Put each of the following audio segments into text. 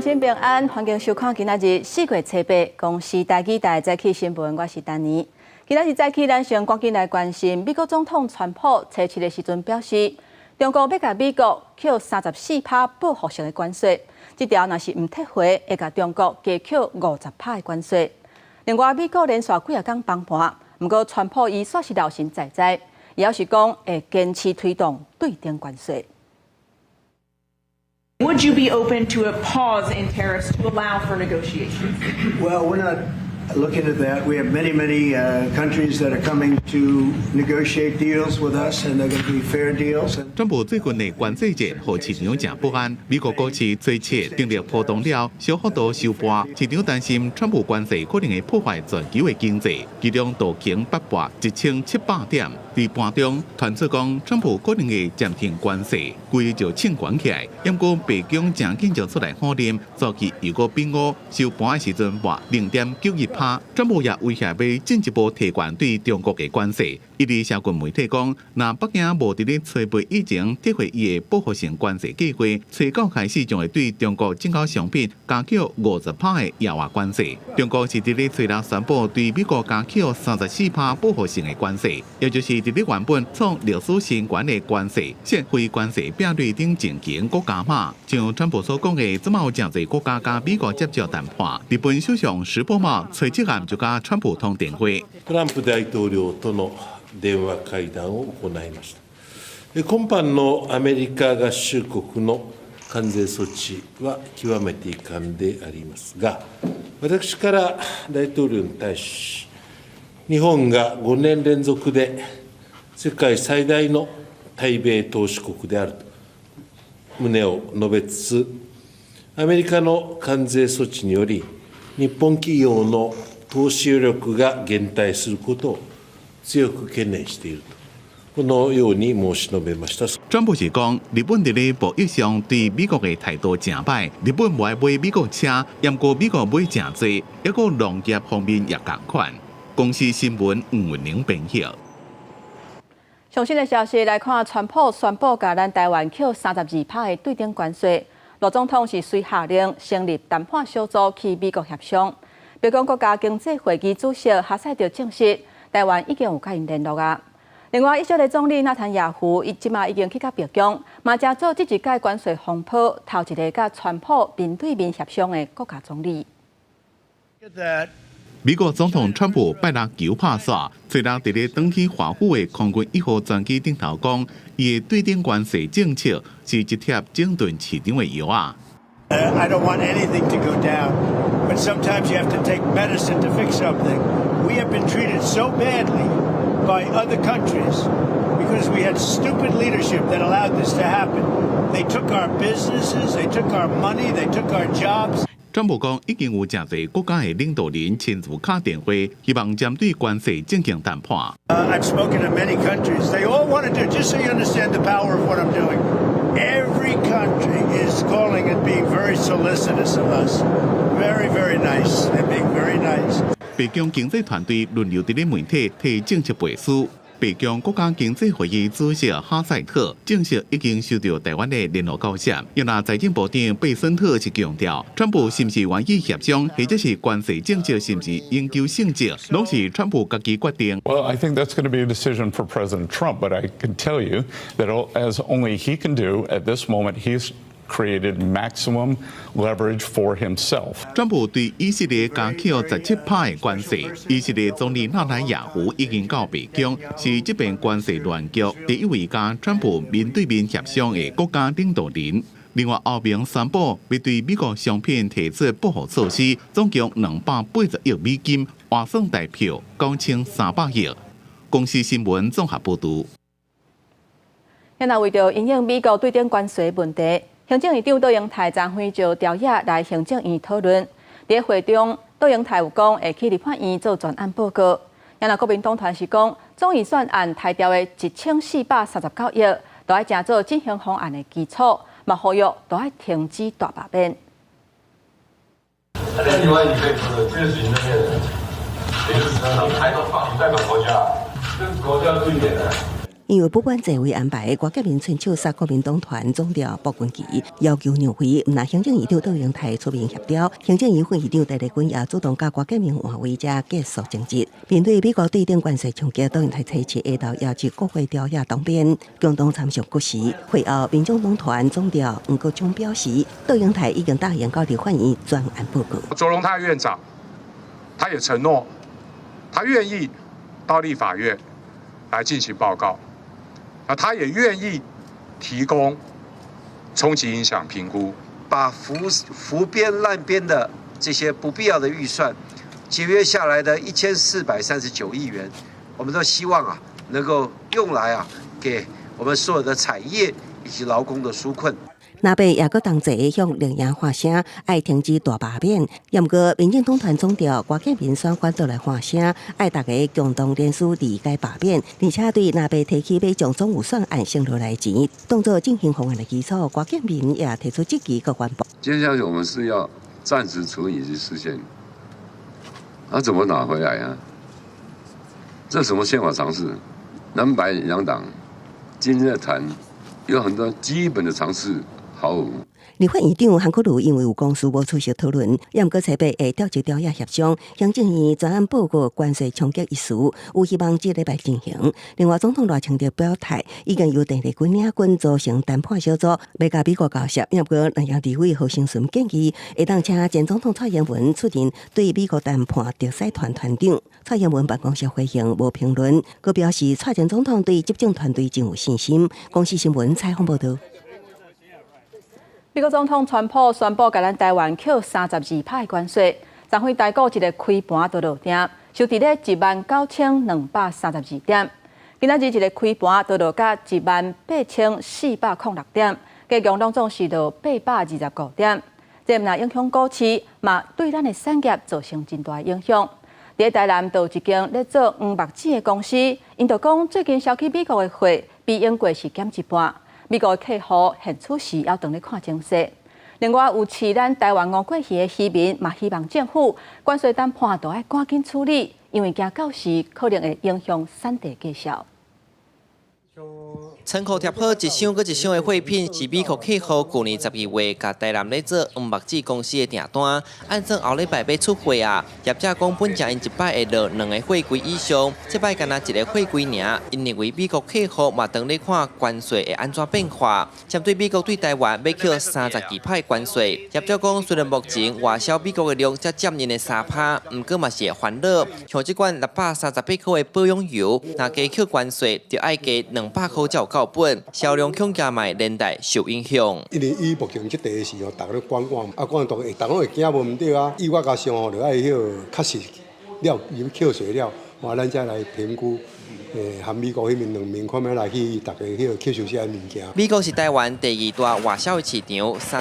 鄉親平安，歡迎收看今仔日4月初8公視台語台早起新聞，我是丹妮。今仔日早起，咱先趕緊來關心美國總統川普初七的時陣表示，中國欲共美國扣34趴報復性的關稅，這條若是毋撤回，會共中國加扣50趴的關稅。另外，美國連續幾仔工崩盤，毋過川普伊煞是老神在在，伊猶是講會堅持推動對等關稅。 Would you be open to a pause in tariffs to allow for negotiations? Well, we're not looking at that. We have many, many countries that are coming to negotiate deals with us, and they're going to be fair deals. 川普最近的關稅戰，予市場誠不安。美國股市初七經歷波動了，小幅度收盤。市場擔心川普關稅可能會破壞全球的經濟，其中道瓊八百1700點。佇盤中傳出講，川普可能會暫停關稅，規就衝懸起來。毋過白宮誠緊就出來否認，早起又閣變烏，收盤的時陣跌0.91趴。川普也威脅欲進一步提懸對中國的關稅。伊佇社群媒體講，若北京無佇咧初八以前撤回伊的報復性關稅計劃，初九開始將會對中國進口商品加扣50趴的額外關稅。中國是佇咧初六宣布對美國加扣34趴報復性的關稅，也就是佇咧原本創歷史新懸的關稅，設非關稅壁壘頂情形閣加碼。像川普所講的，這馬有誠濟國家佮美國接觸談判。日本首相石破茂初七暗就佮川普通電話。トランプ大統領との電話会談を行いました。今般のアメリカ合衆国の関税措置は極めて遺憾でありますが、私から大統領に対し、日本が5年連続で世界最大の対米投資国であると旨を述べつつ、アメリカの関税措置により、日本企業の投資余力が減退することを強く懸念していると、このように申し述べました。川普是講，日本佇咧貿易上對美國的態度誠歹，日本無愛買美國車，毋過美國買誠濟，抑閣農業方面也仝款。公視新聞吳文玲編譯。上新的消息來看，川普宣布共咱台灣扣32趴的對等關稅。賴總統是隨下令成立談判小組去美國協商。白宮國家經濟會議主席哈賽特證實，台灣已經有佮𪜶聯絡啊。另外，以色列總理納坦雅胡伊這馬已經去到白宮，嘛成做這一屆關稅風波頭一个佮川普面對面協商的國家總理。美國總統川普拜六求拍煞，初六佇咧轉去華府的空軍一號專機頂頭講，伊的對等關稅政策是一帖整頓市場的藥仔。 I don't want anything to go down, but sometimes you have to take medicine to fix something. We have been treated so badly by other countries because we had stupid leadership that allowed this to happen. They took our businesses, they took our money, they took our jobs. 川普講，已經有誠濟國家的領導人親自敲電話，希望針對關稅進行談判。 I've spoken to many countries. They all want to do, just so you understand the power of what I'm doing. Every country is calling and being very solicitous of us. Very, very nice. They're being very nice. 白宮經濟團隊輪流佇咧媒體提政策背書。白宮國家經濟會議主席哈賽特證實已經收到台灣的聯絡交涉。另外，財政部長貝森特是強調，川普是毋是願意協商，或者是關稅政策是毋是永久性質，攏是川普家己決定。 Well, I think that's going to be a decision for President Trump, but I can tell you that as only he can do at this moment, he's created maximum leverage for himself. 川普對以色列加扣17趴的關稅，以色列總理納坦雅胡已經到白宮，是這遍關稅亂局第一位佮川普面對面協商的國家領導人。另外，歐盟宣布欲對美國商品提出報復措施，總共280億美金，換算台票9300億。公視新聞綜合報導。現在為著因應美國對等關稅問題，行政院長卓榮泰昨昏就朝野來行政院討論。佇會中，卓榮泰有講會去立法院做專案報告。現在國民黨團是講，總預算案刣掉的1439億，都愛成做振興方案的基礎，嘛呼籲都愛停止大罷免。另外一個是軍事那邊，也就是抬頭放，代表國家，跟國家對面的。因為不滿座位安排，郭建民伸手殺國民黨團總召傅崑萁，要求讓位，毋但行政院長卓榮泰出面協調，行政院副院長鄧麗君也主動佮郭建民換位，才結束爭執。面對美國對等關稅衝擊，卓榮泰初七下晝邀請國會朝野當辯，共同參詳局勢。會後，民眾黨團總召黃國昌表示，卓榮泰已經答應到立法院專案報告。卓榮泰院長，他也承諾，他願意到立法院來進行報告，那他也願意提供衝擊影響評估，把浮編濫編的這些不必要的預算節約下來的1439億元，我們都希望啊能夠用來啊給我們所有的產業以及勞工的紓困。藍白也閣同齊向綠營發聲，愛停止大罷免。毋過民進黨團總召郭建民選反倒來發聲，愛大家共同聯署理解罷免，而且對藍白提起欲將總預算案省落來錢，當作振興方案的基礎，郭建民也提出質疑閣反駁。接下去我們是要暫時處理及實現，那怎麼拿回來啊？這什麼憲法常識？藍白兩黨今天在談，有很多基本的常識。毫無。立法院長韓國瑜因為有公事無出席討論，也毋過初八會召集朝野協商，行政院專案報告關稅衝擊一事，有希望這禮拜進行。另外，總統賴清德表態，已經由鄧麗君領軍組成談判小組，欲佮美國交涉。也毋過，南洋立委何成純建議，會當請前總統蔡英文出任對美國談判特使團團長。蔡英文辦公室回應無評論，閣表示蔡前總統對執政團隊真有信心。公視新聞採訪報道。美國總統川普宣布，共咱台灣扣32%關稅，昨昏台股一个開盤就落定，收佇咧19,232點。今仔日一个開盤就落甲18,406點，加強攏總是落825點。這毋但影響股市，嘛對咱的產業造成真大影響。佇台南就有一間咧做黃目子的公司，𪜶就講最近銷去美國的貨比往過是減一半。美國的客戶現此時猶當咧看情勢。另外，有飼咱台灣吳郭魚的漁民嘛，希望政府關稅談判都愛趕緊處理，因為驚到時可能會影響產地價數。倉庫疊好一箱閣一箱的貨品，是美國客戶舊年12月共台南咧做黃目子公司的訂單。按算後禮拜欲出貨啊，業者講本來𪜶一擺會落兩個貨櫃以上，這擺干焦一个貨櫃爾。𪜶認為美國客戶嘛當咧看關稅會按怎變化。針對美國對台灣欲扣32%關稅，業者講雖然目前外銷美國的量才佔𪜶的3%，毋過嘛是會煩惱。像這款638塊的保養油，若加扣關稅，就愛加200塊才有夠本，銷量恐驚嘛連帶受影響。因為以目前這地是吼，逐家咧觀望，啊，觀望當會，逐家攏會驚無毋對啊。以我加上吼，就愛彼個確實了，入扣稅了，哇，咱才來評估。和美國彼面兩面看欲來去，逐家彼個吸收這个物件。美國是台灣第二大外銷的市場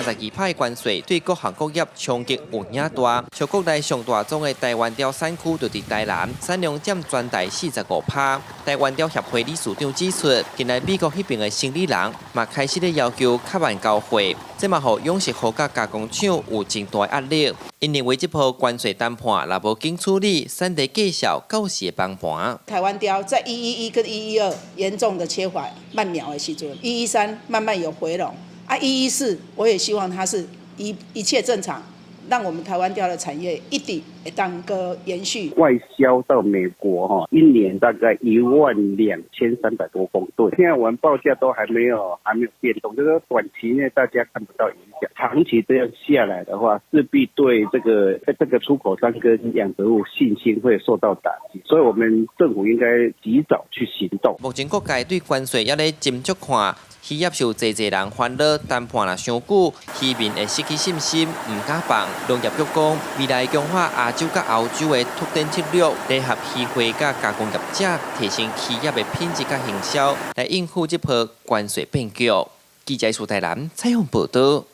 ，32%關稅對各行各業衝擊有影大。像國內上大宗的台灣鯛產區就佇台南，產量佔全台45%。台灣鯛協會理事長指出，近來美國彼邊的生理人嘛開始咧要求較慢交貨，這嘛予養殖戶佮加工廠有真大壓力。𪜶認為這波關稅談判若無緊處理，產地價數到時會崩盤。台灣鯛在111跟112嚴重的缺乏慢苗的時陣，113慢慢有回籠，啊114我也希望它是一切正常，讓我們台灣鯛的產業一直會當閣延續。外銷到美國哈，一年大概12,300多公噸。現在我們報價都還沒有變動，就是說短期內大家看不到影響，長期這樣下來的話，勢必對這個出口商跟養殖戶信心會受到打擊，所以我們政府應該及早去行動。目前各界對關稅猶咧斟酌看。漁業受濟濟人煩惱，談判若傷久，漁民會失去信心，毋敢放。農業局講，未來強化亞洲佮歐洲的拓展策略，聯合漁會佮加工業者，提升漁業的品質佮行銷，來應付這波關稅變局。記者蘇台南採訪報道。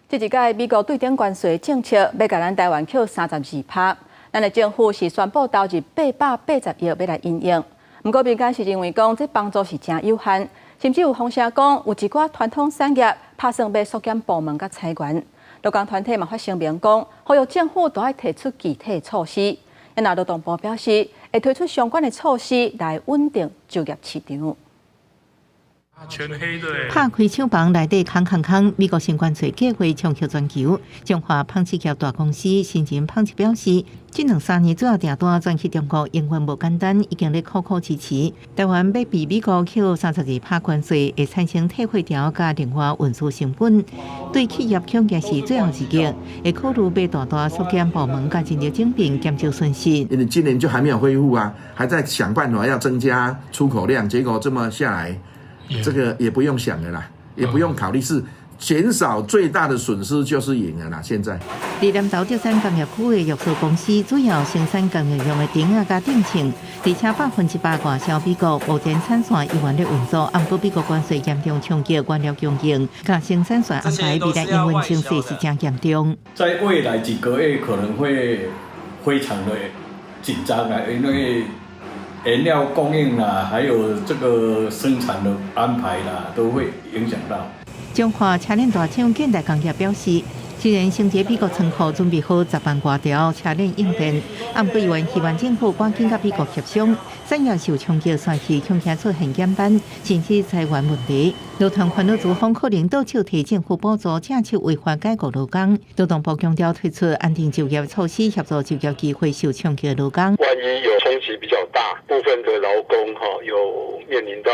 這一擺美國對等關稅政策，欲共咱台灣扣32%，咱的政府是宣布投入880億欲來因應。毋過民間是認為講，這幫助是誠有限，甚至有風聲講，有一寡傳統產業拍算欲縮減部門佮裁員。勞工團體嘛發聲明講，呼籲政府都愛提出具體措施。那勞動部表示，會推出相關的措施來穩定就業市場。全黑的。拍開廠房內底空空空，美國新關稅計劃衝擊全球。彰化紡織業大公司新仁紡織表示，這兩三年主要訂單轉去中國，營運無簡單，已經咧苦苦支持。台灣欲避美國扣32%關稅，會產生退貨潮佮另外運輸成本，對企業恐驚是最後一擊，會考慮欲大大縮減部門佮人力整併，減少損失。因為今年就還沒有恢復啊，還在想辦法要增加出口量，結果這麼下來。這個也不用想了啦，也不用考慮，是減少最大的損失就是贏了啦。現在，佇南投竹山工業區的玉樹公司主要生產工業用的釘仔佮釘槍，而且100%外銷美國，目前產線依然咧運作。毋過美國關稅嚴重衝擊原料供應，佮生產線安排未來營運情勢是誠嚴重。在未來幾個月可能會非常的緊張啊，因為原料供應啦，還有這個生產的安排啦，都會影響到。彰化車輪大廠現代工業表示，雖然先佇美國倉庫準備好10萬外條車輪應變，毋過猶原希望政府趕緊佮美國協商，產業受衝擊，算是恐驚出現減班，甚至裁員問題。勞團煩惱資方可能倒手提政府補助，正式違法解僱勞工。勞動部強調推出安定就業措施，協助就業機會受衝擊的勞工。萬一有衝擊比較大，部分的勞工哈有面臨到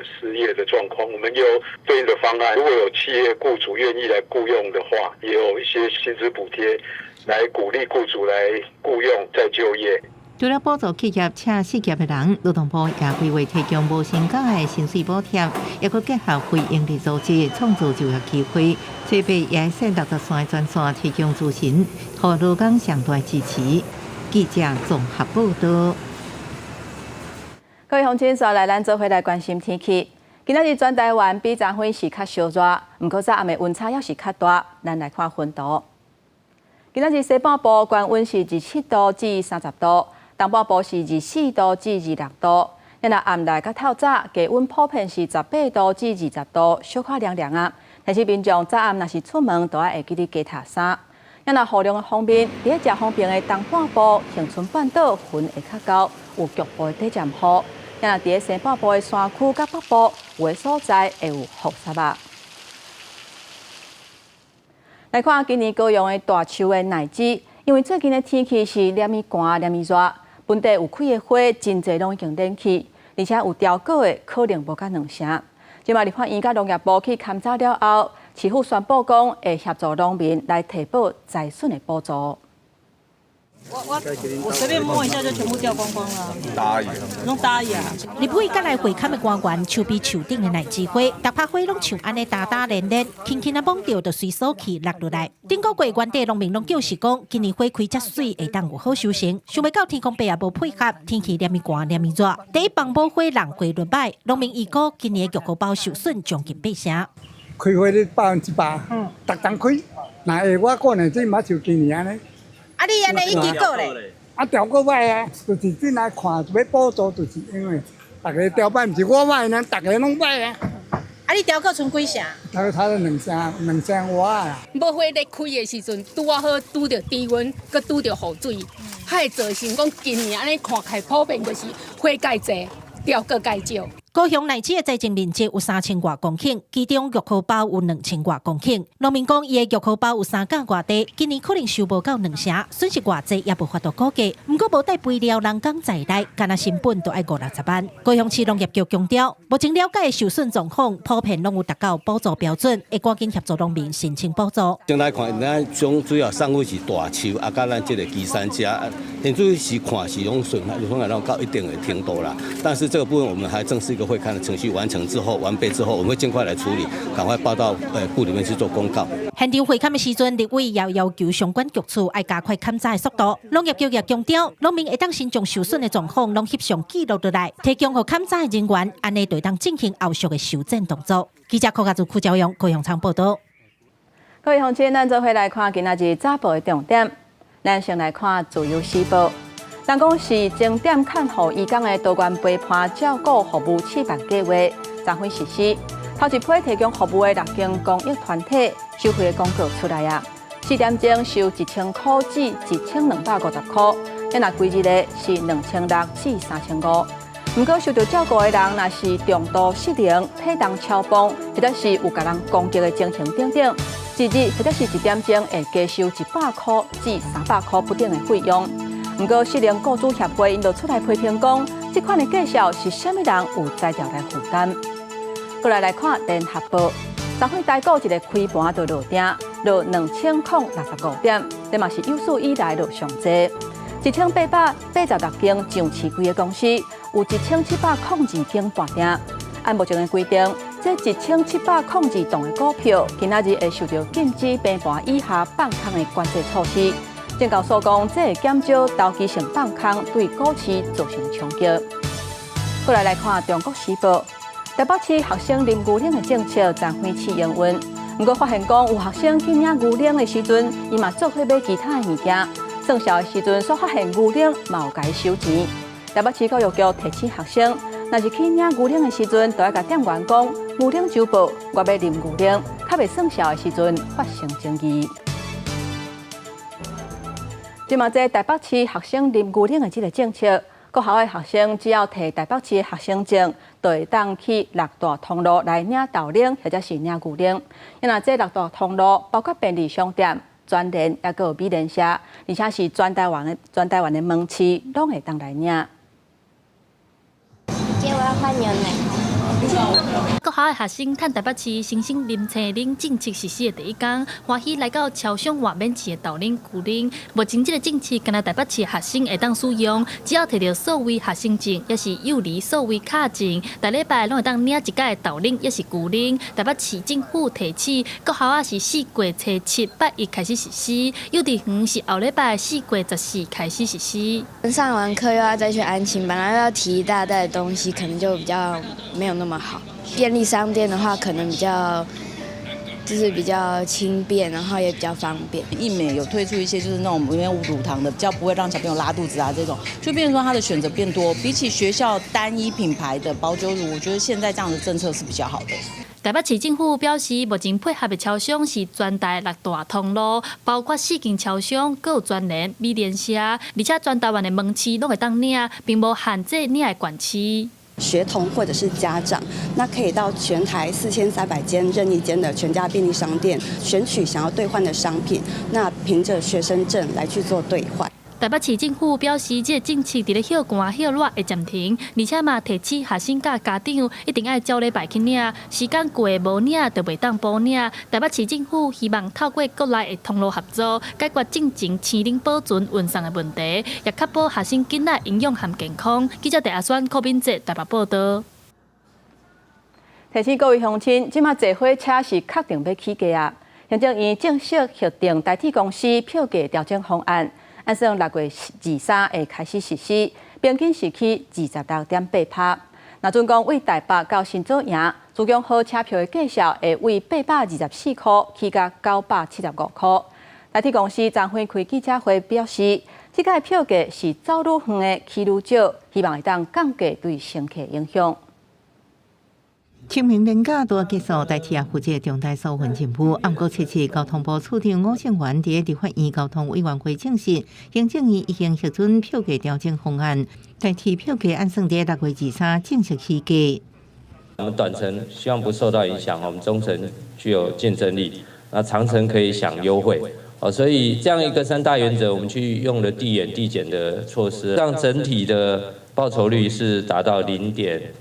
失業的狀況，我們有對應的方案。如果有企業僱主願意來僱傭的話，也有一些薪資補貼來鼓勵僱主來僱傭再就業。除了補助企業請失業的人，勞動部也規劃提供無薪假的薪水補貼，抑閣結合非營利組織創造就業機會，設備也設63個專線提供諮詢，予勞工上大支持。記者綜合報道。各位鄉親，接來咱做伙來關心天氣。今仔日全台灣比昨昏是較燒熱，毋過早暗的溫差猶是較大。咱來看溫度。今仔日西半部懸溫是27度至30度。東半部是24度至26度，若暗內佮透早，低溫普遍是18度至20度，小可涼涼啊。但是民眾早暗若是出門，都愛會記得加疊衫。若雨量的方面，佇咧誠方便的東半部、恆春半島雲會較厚，有局部的短暫雨。若佇咧西半部的山區佮北部，有的所在會有雨雪仔。來看今年高雄的大樹的奶枝，因為最近的天氣是連日寒連日熱。本地有開的花，真濟攏已經練去，而且有凋果的可能無甲兩成。這馬立法院佮農業部去勘查了後，市府宣布講會協助農民來提報災損的補助。我隨便摸一下就全部掉光光了。大意。攏大意啊！立委佮來會勘的官員，手臂樹頂的奶枝花，逐拍花攏像按呢焦焦連連，輕輕仔摸著就隨手去落落來。頂個月原地農民攏表示講，今年花開遮媠，會當有好收成。想袂到天公伯也無配合，天氣連日寒連日熱，第一放無花人花落䆀，農民預估今年的玉荷包受損將近八成。開花咧100%，逐冬開，若會我個人這嘛像今年按呢。啊！你按呢已經過咧？啊，調過䆀啊，就是進來看欲補助，就是因為逐家調䆀，毋是我䆀呢，逐家攏䆀啊。啊！你調過賰幾成？大概差兩成，兩成外啊。無花咧開的時陣，拄仔好拄著低溫，閣拄著雨水，才會造成講今年按呢看起來普遍就是花蓋濟，凋果蓋少。高雄奶枝的栽種面積有3000外公頃，其中玉荷包有2000外公頃。農民講，伊的玉荷包有三甲外地，今年可能收無到兩成，損失偌濟也無法度估計。毋過無帶肥料、人工在內，干焦成本都愛五六十萬。高雄市農業局強調，目前了解的受損狀況普遍攏有達到補助標準，會趕緊協助農民申請補助。先來看，咱總主要送貨是大樹，啊，佮咱這個基山遮，現主是看是攏損害，損害到一定的程度啦。但是這個部分我們還正式一個會勘的程序完成之後，完備之後，我們會盡快來處理，趕快報到部裡面去做公告。現場會勘的時陣，立委也要求相關局處愛加快勘查的速度。農業局也強調，農民會當先將受損的狀況攏翕相記錄落來，提供予勘查的人員，按呢就會當進行後續的修正動作。記者柯家祖、邱朝陽、高雄場報道。各位鄉親，咱做伙來看今仔日早報的重點。咱先來看《自由時報》。人講是鐘點看護移工的多元陪伴照顧服務試辦計劃，昨昏實施。頭一批提供服務的六間公益團體收費的廣告出來啊，4點鐘收1000箍至1250箍，啊若規日的是2600至3500。毋過受著照顧的人，若是重度失能、體重超磅，或者是有共人攻擊的情形等等，一日或者是一點鐘會加收100箍至300箍不等的費用。毋過失能雇主協會𪜶就出來批評講，這款的價數是啥物人有才調來負擔？過來來看聯合報，昨昏台股一个開盤就落定，落2065點，這嘛是有史以來落上濟。1886間上市櫃的公司，有1702間盤定。按目前的規定，這1702檔的股票，今仔日會受著禁止平盤以下放空的管制措施。證交所講，這會減少投機性放空對股市造成衝擊。過來來看《中國時報》，台北市學生啉牛奶的政策昨昏試營運，毋過發現講有學生去領牛奶的時陣，伊嘛做伙買其他的物件，算數的時陣煞發現牛奶嘛有共伊收錢。台北市教育局提醒學生，若是去領牛奶的時陣，就愛共店員講牛奶周報，我欲啉牛奶，較袂算數的時陣發生爭議。這嘛這台北市學生啉牛奶的這个政策，國校的學生只要提台北市的學生證，就會當去六大通路來領豆奶或者是領牛奶。啊若這六大通路包括便利商店、全聯，抑閣有美廉社，而且是全台灣的門市，攏會當來領。姐，我要換牛奶。國校的學生趁台北市新生啉青奶政策實施的第一工，歡喜來到超商換免錢的豆奶、牛奶。目前這个政策，干焦台北市學生會當使用，只要提著數位學生證，抑是幼兒數位卡證，逐禮拜攏會當領一改的豆奶，抑是牛奶。台北市政府提醒，國校仔是4月初7拜一開始實施，幼稚園是後禮拜4月14開始實施。上完課又要再去安親班，然後又要提一大袋的東西，可能就比較沒有那麼好。便利商店的話，可能比較輕便，然後也比較方便。義美有推出一些就是那種沒有乳糖的，比較不會讓小朋友拉肚子啊，這種就變成說它的選擇變多。比起學校單一品牌的保久乳，我覺得現在這樣的政策是比較好的。台北市政府表示，目前配合的超商是全台六大通路，包括四間超商，閣有全聯、美廉社，而且全台灣的門市攏會當領，並無限制領的縣市。學童或者是家長，那可以到全台4300間任意間的全家便利商店，選取想要兌換的商品，那憑着學生證來去做兌換。台北市政府表示，這个政策佇咧歇寒歇熱會暫停，而且嘛提醒學生佮家長一定愛照禮拜去領，時間過無領就袂當補領。台北市政府希望透過國內的通路合作，解決進前青奶保存運送的問題，也確保學生囡仔營養和健康。記者鄭阿宣、柯敏哲台北報導。提醒各位鄉親，這馬坐火車是確定欲起價啊！行政院正式核定台鐵公司票價調整方案。按算6月23會開始實施，平均是起26.8%。若準講對台北到新左營，自強號車票的價數會對824箍起到975箍。台鐵公司昨昏開記者會表示，這改票價是走愈遠的起愈少，希望會當降低對乘客影響。清明連假拄結束，台鐵也負責重大疏運任務。毋過，測試交通部處長伍聖元佇立法院交通委員會證實，行政院已經核准票價調整方案，台鐵票價按算佇6月23正式起價。我們短程希望不受到影響，我們中程具有競爭力，那長程可以享優惠。哦，所以這樣一個三大原則，我們去用了遞延遞減的措施，讓整體的報酬率是達到零點。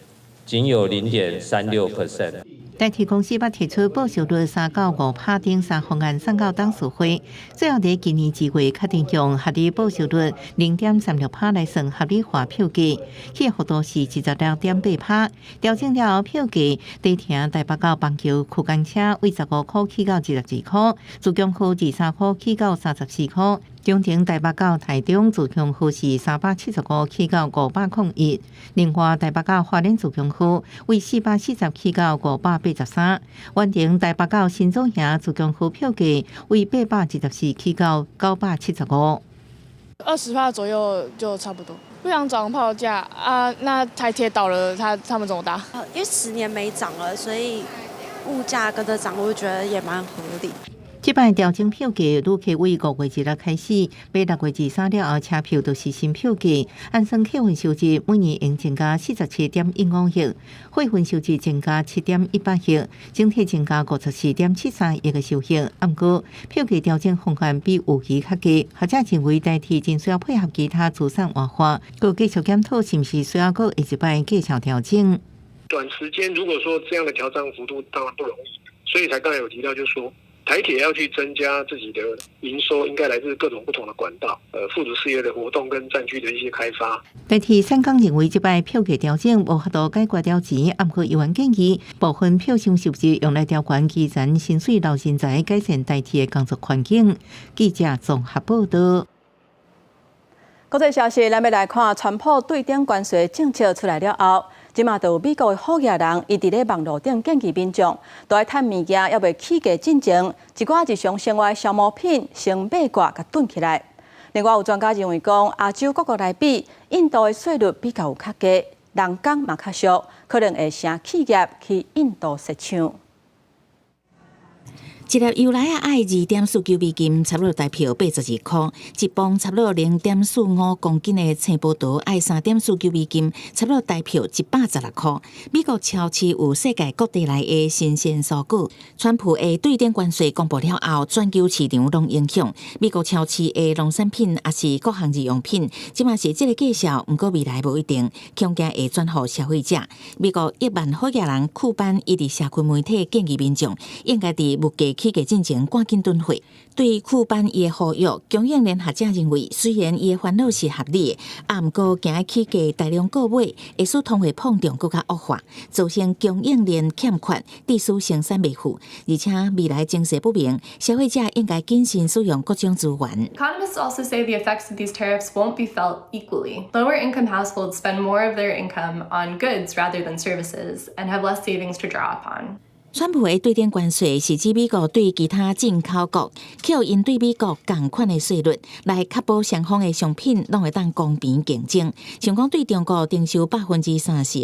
僅有0.36%。台鐵公司捌提出報酬率3到5%頂三方案送到董事會，最後佇今年2月確定用合理報酬率0.36%來算合理化票價，起幅度是26.8%。調整了後票價，短程台北到板橋區間車對15箍起到22箍，自強號23箍起到34箍。中程台北到台中自強號是375起到501，另外台北到花蓮自強號對440起到583，遠程台北到新左營自強號票價對824起到975。 20%左右就差不多，不想漲票價啊。那台鐵倒了，他們怎麼搭？因為10年沒漲了，所以物價跟着漲，我覺得也蠻合理。這擺調整票價，旅客為5月1日開始，買6月23了後車票就是新票價。按算客運收入每年會增加47.15億，貨運收入增加7.18億，整體增加54.73億的收益。毋過票價調整方案比預期較低，學者認為台鐵真需要配合其他資產活化，閣繼續檢討是毋是需要閣下一擺價錢調整。短時間如果說這樣的調漲幅度當然不容易，所以才剛才有提到，就是說，台鐵要去增加自己的營收，應該來自各種不同的管道，附屬事業的活動跟站區的一些開發。台鐵三工認為這擺票價調整無法度解決掉錢，毋過有人建議部分票商收入用來調懸基層薪水留人才，改善台鐵的工作環境。記者綜合報道。國際消息，咱欲來看，川普對等關稅政策出來了後，這馬就有美國的好額人，伊佇咧網路頂建議民眾，都愛趁物件猶未起價進前，一寡日常生活消耗品先買掛共囤起來。另外有專家認為講，亞洲各國來比，印度的稅率比較有較低，人工嘛較俗，可能會成企業去印度設廠。一粒油來仔愛2.49美金，差不多台票82箍；一磅差不多0.45公斤的青葡萄愛3.49美金，差不多台票116箍。美國超市有世界各地來的新鮮蔬果。川普的對等關稅公布了後，全球市場攏影響。美國超市的農產品抑是各項日用品，這馬是這個價數，毋過未來無一定，恐驚會轉予消費者。美國億萬好額人庫班伊佇社群媒體建議民眾，應該佇物價起價進前趕緊囤貨。對庫班伊的呼籲，供應鏈學者認為，雖然伊的煩惱是合理的，啊，毋過驚起價大量購買，會使通貨膨脹閣較惡化，造成供應鏈欠缺，致使生產袂赴，而且未來情勢不明，消費者應該謹慎使用各種資源。 Economists also say the effects of these tariffs won't be felt equally. Lower income households spend more of their income on goods rather than services and have less savings to draw upon. 川普的對等關稅是指美國對其他進口國，扣𪜶對美國仝款的稅率，來確保雙方的商品攏會當公平競爭。像講對中國徵收30%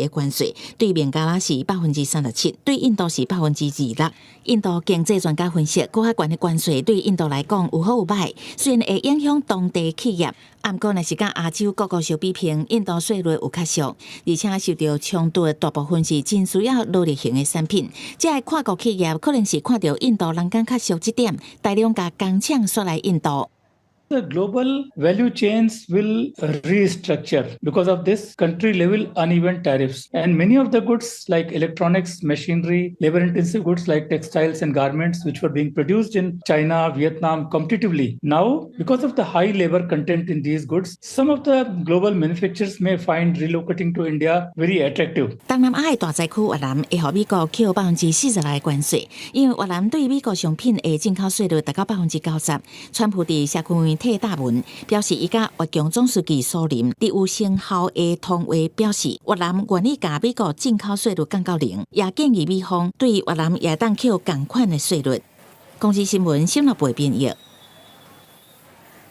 的關稅，對孟加拉是37%，對印度是26%。印度經濟專家分析，閣較懸的關稅對印度來講有好有歹，雖然會影響當地企業，毋過若是佮亞洲各國相比拼，印度稅率有較俗，而且受著衝突的大部分是真需要勞力型的產品。這个跨國企業可能是看著印度人工較俗這點，大量共工廠徙來印度。 The global value chains will restructure because of this country level uneven tariffs. And many of the goods like electronics, machinery, labor intensive goods like textiles and garments, which were being produced in China, Vietnam competitively. Now, because of the high labor content in these goods, some of the global manufacturers may find relocating to India very attractive. 東南亞的大災區越南會予美國扣46%的關稅，因為越南對美國商品的進口稅率達到90%。川普佇社群媒體貼文表示，伊佮越共總書記蘇林佇有成效的通話表示，越南願意共美國進口稅率降到零，也建議美方對越南也當扣仝款的稅率。公視新聞新樂貝編譯。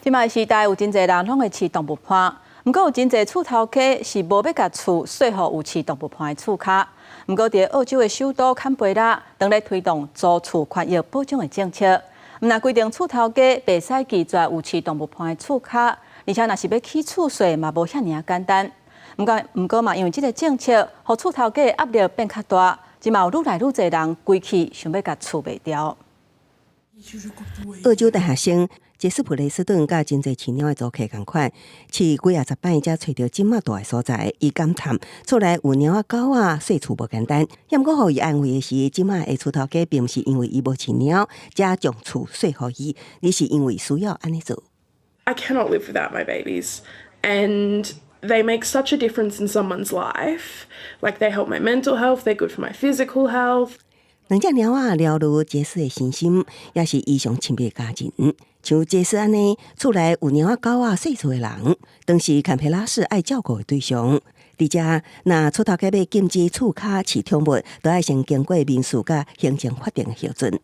這擺時代有真濟人攏會飼動物伴，毋過有真濟厝頭家是無欲共厝稅予有飼動物伴的厝跤。毋過佇澳洲的首都坎培拉，當咧推動租厝權益保障的政策。毋但規定厝頭家袂使拒絕有飼動物伴的厝跤，而且若是欲起厝稅嘛無遐爾仔簡單。毋過嘛，因為這个政策，予厝頭家的壓力變較大，這馬有愈來愈濟人規氣想欲共厝賣掉。澳洲大學生傑斯普雷斯頓佮真濟飼貓的租客仝款，飼幾仔十擺才揣著這麼蹛的所在。伊感嘆厝內有貓仔狗仔，稅厝無簡單。毋過予伊安慰的是，這馬的厝頭家並毋是因為伊無飼貓，才將厝稅予伊，而是因為需要按呢做。 I cannot live without my babies, and they make such a difference in someone's life. Like they help my mental health, they're good for my physical health. 兩隻貓仔療愈傑斯的身心，也是伊上親密的家人。像傑斯按呢，厝內有貓仔狗仔細厝的人，當是坎培拉市愛照顧的對象。佇遮，若厝頭家欲禁止厝跤飼寵物，都愛先經過民事佮行政法庭的核准。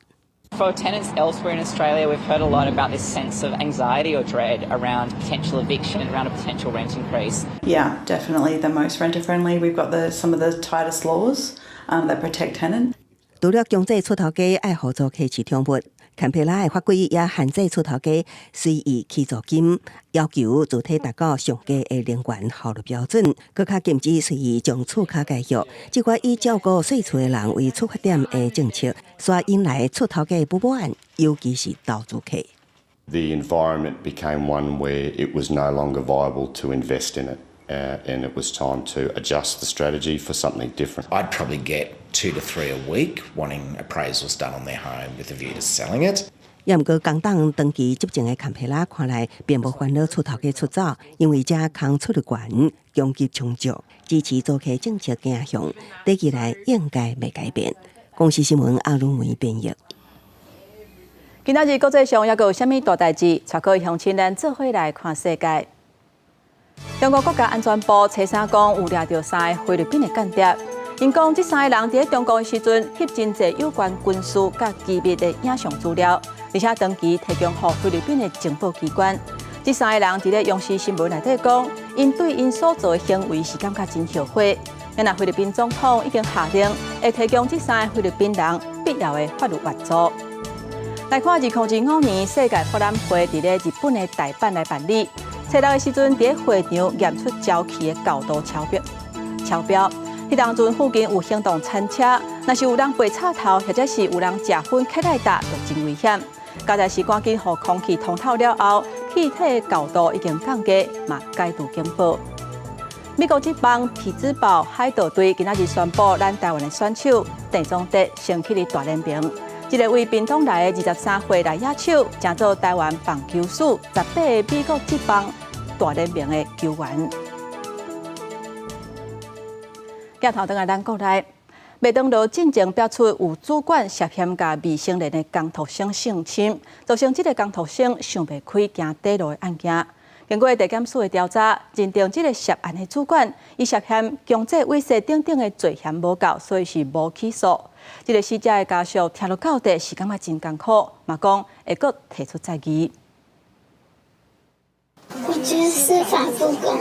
For tenants elsewhere in Australia, we've heard a lot about this sense of anxiety or dread around potential eviction, around a potential rent increase. Yeah, definitely the most renter friendly. We've got some of the tightest laws that protect tenants. 除了強制厝頭家愛予租客飼寵物，坎培拉的法規也限制厝頭家隨意起租金，要求主體達到上低的能源效率標準，閣較禁止隨意將厝跤解約。這款以照顧細厝的人為出發點的政策，煞引來厝頭家不滿，尤其是投資客。 The environment became one where it was no longer viable to invest in it, and it was time to adjust the strategy for something different. I'd probably get two to three a week wanting appraisals done on their home with a view to selling it. 也毋過，工黨長期執政的坎培拉看來並無煩惱厝頭家出走，因為這空出率懸，供給充足，支持租客政策走向，短期內應該袂改變。公視新聞阿魯梅編譯。今仔日國際上猶閣有啥物大代誌？帶各位鄉親咱做伙來看世界。中國國家安全部初三講有掠著三个菲律賓的間諜，𪜶講這三个人佇咧中國的時陣翕真濟有關軍事佮機密的影像資料，而且長期提供予菲律賓的情報機關。這三个人佇咧央視新聞內底講，𪜶對𪜶所做的行為是感覺真後悔。若菲律賓總統已經下令，會提供這三個菲律賓人必要的法律援助。來看2025年世界博覽會佇咧日本的大阪來辦理，初六的時陣，佇咧會場驗出焦氣的高度超標，超標。彼當陣附近有行動餐車，若是有人白插頭，或者是有人食薰克來搭，就真危險。佳哉是趕緊予空氣通透了後，氣體的高度已經降低，嘛解除警報。美國職棒匹茲堡海盜隊今仔日宣布，咱台灣的選手鄭宗哲升起佇大聯盟。這个為屏東來的23歲內野手，成做台灣棒球史18個美國職棒大聯盟的球員。鏡頭轉來咱國內，麥當勞進前表出有主管涉嫌共未成年的工讀生性侵，造成這个工讀生想袂開行短路的案件。經過地檢署的調查，認定這个涉案的主管，伊涉嫌強制猥褻等等的罪嫌無夠，所以是無起訴。這个死者的家屬聽落到底是感覺真艱苦，嘛講會閣提出再議。我覺得司法不公。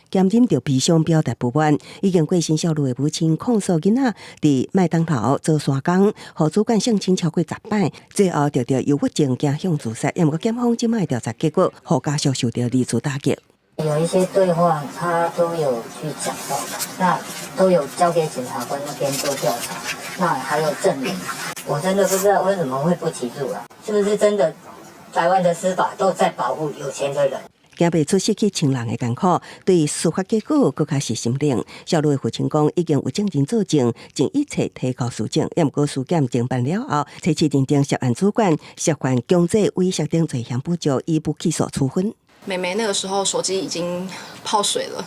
兼忍著悲傷表達不滿，已經過身少女的母親控訴囡仔佇麥當勞做山工，予主管性侵超過十擺，最後得著憂鬱症，驚向自殺。毋過檢方這擺調查結果，予家屬受著二次打擊。有一些對話，他都有去講到，那都有交給檢察官那邊做調查，那還有證明。我真的不知道為什麼會不起訴啊？是不是真的台灣的司法都在保護有錢的人？驚袂出失去親人的艱苦，對司法結果閣較是心冷。少女的父親講，已經有證人作證，盡一切提交書證。毋過司檢偵辦了後，初試認定涉案主管涉犯強制猥褻等罪嫌不足，以不起訴處分。妹妹那個時候手機已經泡水了，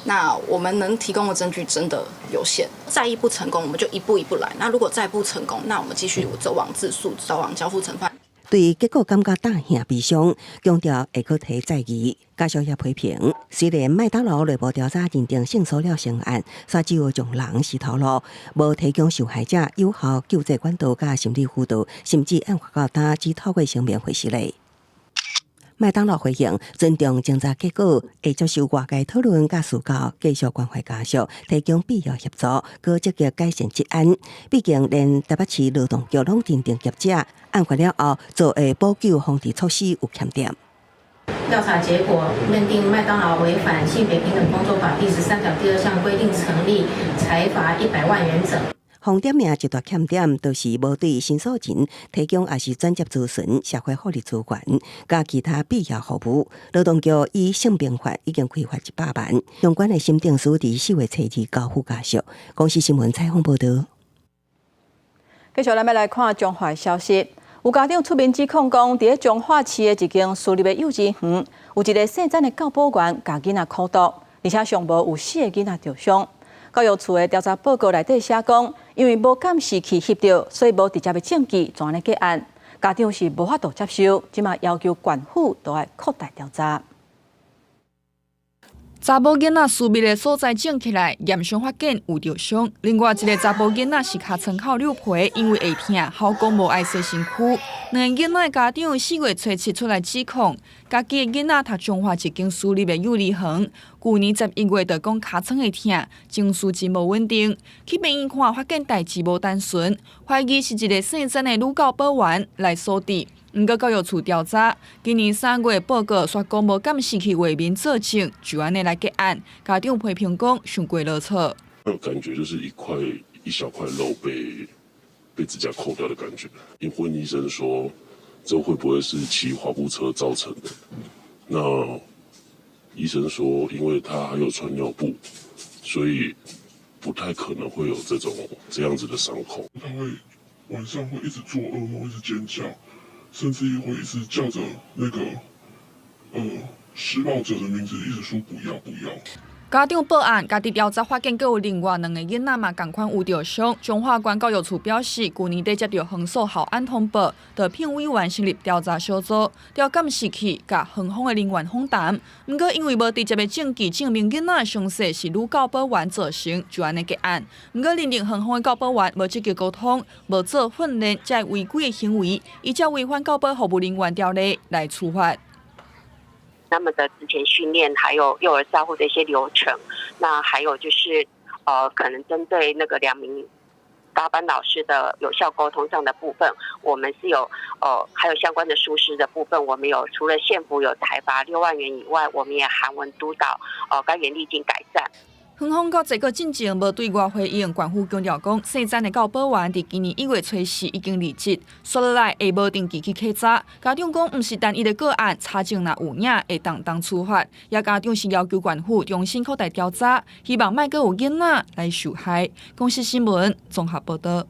那我們能提供的證據真的有限。再議不成功，我們就一步一步來。那如果再不成功，那我們繼續走往自訴，走往交付審判。對結果感覺大驚悲傷，強調會閣提再議。家屬也批評，雖然麥當勞內部調查認定性騷擾成案，煞只有將人洗頭路，無提供受害者有效救濟管道佮心理輔導，甚至案發到今只透過聲明回釋咧。麥當勞回應尊重偵查結果，會接受外界討論佮指教，繼續關懷家屬，提供必要協助，閣積極改善職安。畢竟連台北市勞動局攏認定業者案發了後做的補救防治措施有欠點。調查結果認定麥當勞違反性別平等工作法第13條第2項規定成立，裁罰100萬元整。紅點名一大欠點，就是無對申訴人提供抑是轉接諮詢、社會福利資源，佮其他必要服務。勞動局依性平法已經開罰100萬，相關的審定書佇4月初二交付家屬。公視新聞採訪報導。繼續咱欲來看彰化消息，有家長出面指控講，佇咧彰化市的一間私立的幼稚園，有一个姓曾的教保員共囡仔苦毒，而且上無有四个囡仔著傷。教育處的調查報告內底寫講，因為無監視器翕著，所以無直接的證據，就按呢結案。家長是無法度接受，這馬要求縣府都愛擴大調查。查某囡仔私密的所在腫起來，驗傷發現有著傷。另外一个查某囡仔是尻川口扭皮，因為會疼，吼講無愛洗身軀。兩个囡仔的家長4月初7出來指控，家己的囡仔讀彰化一間私立的幼兒園，舊年11月就講尻川會疼，情緒真無穩定。去病院看，發現代誌無單純，懷疑是一个姓曾的女教保員來所致。毋過教育處調查，今年3月報告煞講無監視器畫面作證，就按呢來結案。家長批評講，傷過囉嗦。那感覺就是一塊一小塊肉被指甲摳掉的感覺。因問醫生說，這會不會是騎滑步車造成的？那醫生說，因為他還有穿尿布，所以不太可能會有這種這樣子的傷口。他會晚上會一直做噩夢，一直尖叫。甚至會一直叫着那個施暴者的名字，一直說不要不要。家長報案，家己調查發現，閣有另外兩个囡仔嘛仝款有著傷。彰化縣教育處表示，舊年底接著園所校安通報，就聘委員成立調查小組，調監視器佮園方的人員訪談。毋過因為無直接的證據證明囡仔的傷勢是女教保員造成，就按呢結案。毋過認定園方的教保員無積極溝通、無做訓練，這違規的行為，依照違反教保服務人員條例來處罰。他們的職前訓練，還有幼兒照護的一些流程，那還有就是，可能針對那個兩名搭班老師的有效溝通上的部分，我們是有，還有相關的疏失的部分，我們有除了縣府有裁罰6萬元以外，我們也函文督導，該園立即改善。園方到這個進前無對外回應，縣府強調講，姓曾的教保員佇今年1月初4已經離職，煞落來會無定期去稽查。家長講，毋是單一的個案，查證若有影會當當處罰。也家長是要求縣府重新擴大調查，希望莫閣有囡仔來受害。公視新聞綜合報導。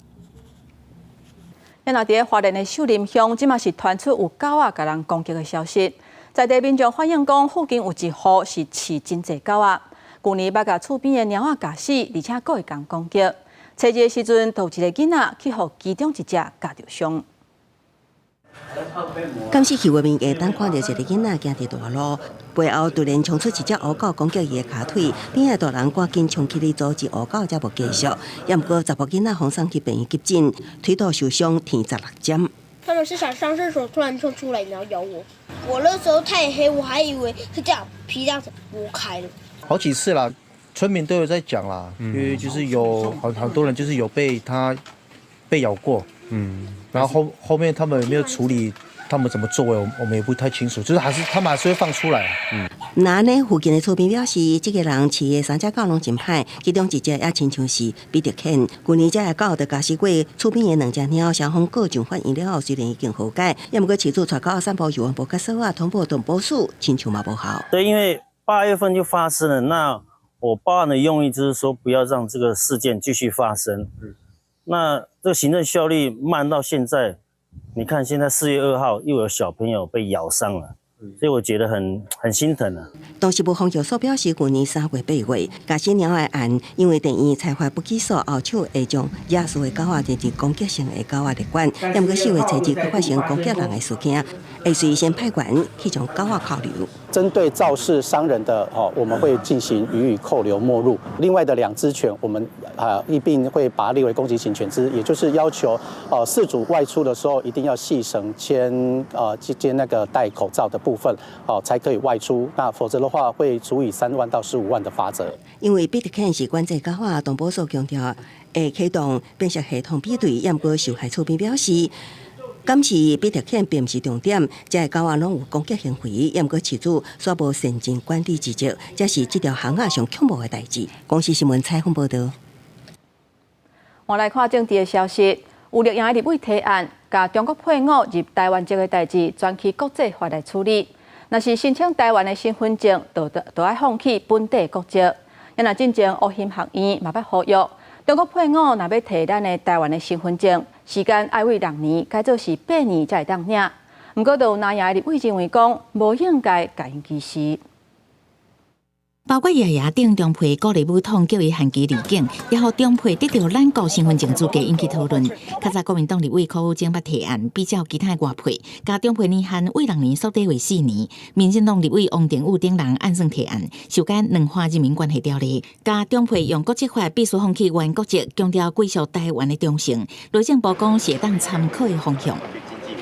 咱若佇咧花蓮的秀林鄉，這馬是傳出有狗仔共人攻擊的消息。在地民眾反映講，附近有一戶是飼真濟狗仔。舊年捌共厝邊的貓仔咬死，而且閣會共攻擊。初二的時陣，就有一个囡仔去予其中一隻咬著傷。監視器畫面會當看著一个囡仔行佇大路，背後突然衝出一隻烏狗攻擊伊的跤腿，邊仔大人趕緊衝起來阻止烏狗，才無繼續。也毋過查埔囡仔予送去病院急診，腿肚受傷，縫16針。他們是想上廁所，突然衝出來，然後咬我。我那時候太黑，我還以為是這樣皮這樣子剝開了。好幾次啦，村民都有在講啦，因為就是有好好多人就是有被他被咬過，然後後面他們有沒有處理，他們怎麼做，我們也不太清楚，就是還是他們還是會放出來。那呢，附近的村民表示，這个人飼的三隻狗攏真歹，其中一隻也親像是比特犬。舊年這个狗就咬死過厝邊的兩隻貓，雙方告上法院了後，雖然已經和解，也毋過飼主帶狗散步時無較鎖仔，通報動保署，親像嘛無效。對，因為8月份就發生了，那我報案的用意就是說，不要讓這個事件繼續發生。那這個行政效率慢到現在，你看現在4月2號又有小朋友被咬傷了，所以我覺得很心疼啊。動植物防疫所表示，舊年3月8月，咬死貓的案，因為電院裁罰不起訴，後手會將野飼的狗仔列入攻擊性的狗仔列管。毋過4月初2閣發生攻擊人的事件，會隨先派員去將狗仔扣留。針對肇事傷人的哦，我們會進行予以扣留沒入。另外的兩隻犬，我們啊一併會把它列為攻擊型犬隻，也就是要求哦，飼主外出的時候一定要繫繩、簽那個戴口罩的部分哦，才可以外出。那否則的話，會處以3萬到15萬的罰則。因為比特犬是管制狗仔，動保所強調會啟動辨識系統比對，毋過受害厝邊表示，監視比特犬並毋是重點，這个狗仔攏有攻擊行為，毋過飼主煞無善盡管理職責，這是這條巷仔上恐怖的代誌。公視新聞採訪報導。我來看政治的消息，有綠營的立委提案，共中國配偶入台灣籍的代誌轉去國際法來處理。若是申請台灣的身份證，就愛放棄本地國籍。若進前烏欣學院嘛捌呼籲，中國配偶若欲提咱的台灣的身份證，時間愛為6年，改做是8年才會當領。毋過，就有藍營的立委認為講，無應該共𪜶歧視。包括爺爺等中配鼓勵武統叫伊限期離境，也予中配得著咱國身份證資格引起討論。較早國民黨立委柯宇正捌提案，比照其他外配，共中配年限為6年縮短為4年。民進黨立委王定宇等人按算提案，修改兩岸人民關係條例，共中配用國籍法必須放棄原國籍，強調歸屬台灣的忠誠。內政部講是會當參考的方向。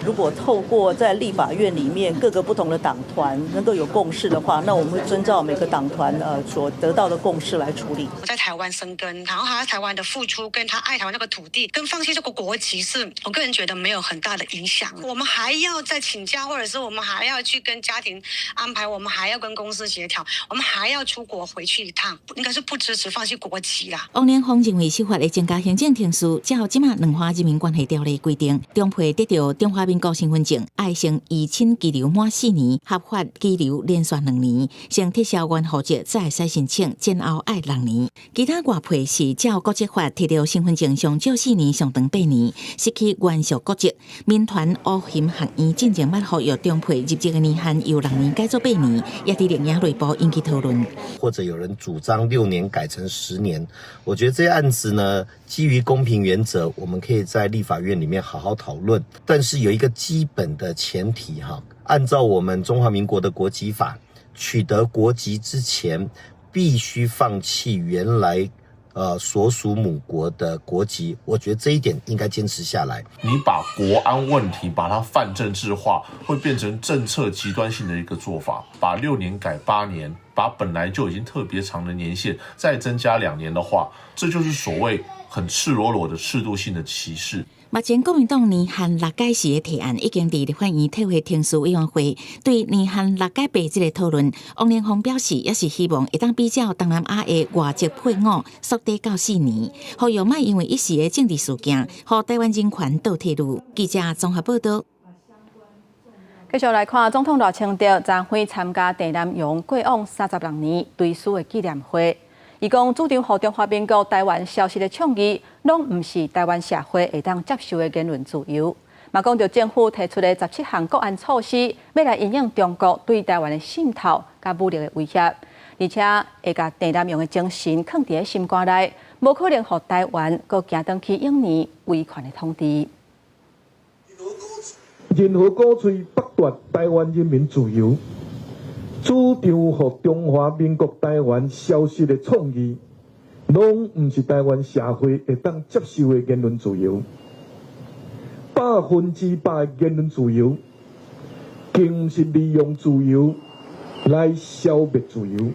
如果透過在立法院裡面各個不同的黨團能夠有共識的話，那我們會遵照每個黨團所得到的共識來處理。我在台灣生根，然後他在台灣的付出，跟他愛台灣那個土地，跟放棄這個國籍，是我個人覺得沒有很大的影響。我們還要再請假，或者是我們還要去跟家庭安排，我們還要跟公司協調，我們還要出國回去一趟，應該是不支持放棄國籍啦。王連峰認為修法會增加行政程序，照這馬兩岸人民關係條例規定，中配得著中華民國身份證，愛先依親居留滿4年，合法居留連續2年，先撤銷原戶籍，才會使申請，前後愛6年。其他外配是照國籍法提著身份證上少4年，上長8年，失去原屬國籍。民團烏熊學院進前捌呼籲中配入籍的年限由6年改做8年，也佇綠營內部引起討論。或者有人主張6年改成10年，我覺得這案子呢，基於公平原則，我們可以在立法院裡面好好討論。但是有一個基本的前提哈，按照我們中華民國的國籍法，取得國籍之前，必須放棄原來所屬母國的國籍。我覺得這一點應該堅持下來。你把國安問題把它泛政治化，會變成政策極端性的一個做法。把6年改8年，把本來就已經特別長的年限再增加2年的話，這就是所謂很赤裸裸的制度性的歧視。目前國民黨年限六改四的提案已經佇立法院退回程序委員會，對年限六改八這個討論，王連峰表示也是希望會當比照東南亞的外籍配偶縮短到4年，呼籲莫因為一時的政治事件，予台灣人權倒退嚕。記者綜合報道。繼續來看，總統賴清德昨昏參加鄭南榕過往36年追思的紀念會。伊講主張予中華民國台灣消失的倡議，攏毋是台灣社會會當接受的言論自由。嘛講著政府提出的17項國安措施，欲來因應中國對台灣的滲透佮武力的威脅，而且會共鄭南榕的精神囥佇心肝內，無可能予台灣閣行轉去永年威權的統治。任何鼓吹剝奪台灣人民自由、主張予中華民國台灣消失的倡議，攏毋是台灣社會會當接受的言論自由。100%的言論自由，更毋是利用自由來消滅自由。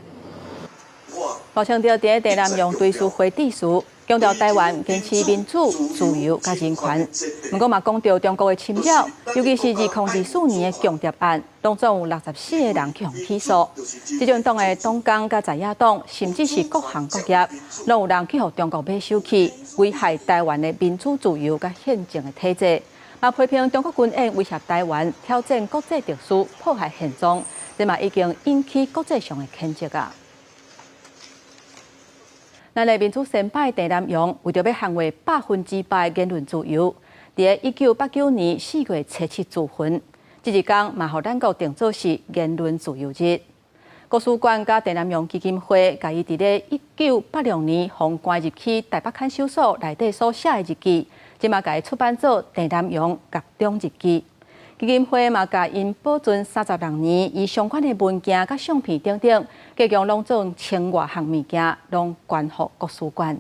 賴清德佇鄭南榕追思會致辭，強調台灣堅持民主、自由佮人權。毋過嘛講著中國的侵擾，尤其是2024年的共諜案，當中有64個人去予起訴。執政黨的黨工佮在野黨，甚至是各行各業，攏有人去予中國買手去，危害台灣的民主自由佮憲政的體制。嘛批評中國軍演威脅台灣，挑戰國際秩序，破壞現狀，這嘛已經引起國際上的譴責啊。咱的民主先輩鄭南榕為著欲捍衛100%言論自由，佇1989年4月初七自焚。這一工嘛，予咱國定做是言論自由日。國史館佮鄭南榕基金會，共伊佇咧1986年予關入去台北看守所內底所寫的日記，這馬共伊出版做《鄭南榕獄中日記》。基金會嘛，共𪜶保存36年伊相關的文件佮相片等等，計共攏總千外項物件，攏捐予國史館。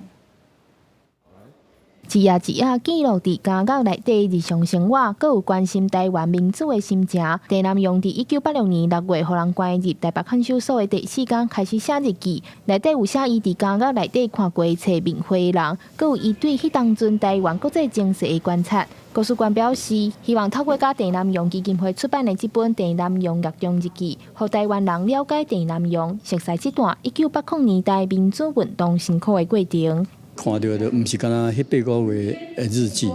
一頁一頁記錄佇監獄內底日常生活，閣有關心台灣民主的心情。鄭南榕佇1986年6月，予人關入台北看守所的第四工開始寫日記，內底有寫伊佇監獄內底看過冊面花的人，閣有伊對彼當陣台灣國際情勢的觀察。國史館表示，希望透過佮鄭南榕基金會出版的這本《鄭南榕獄中日記》，予台灣人了解鄭南榕，熟似這段1980年代民主運動辛苦的過程。看著的毋是干焦彼8個月的日記，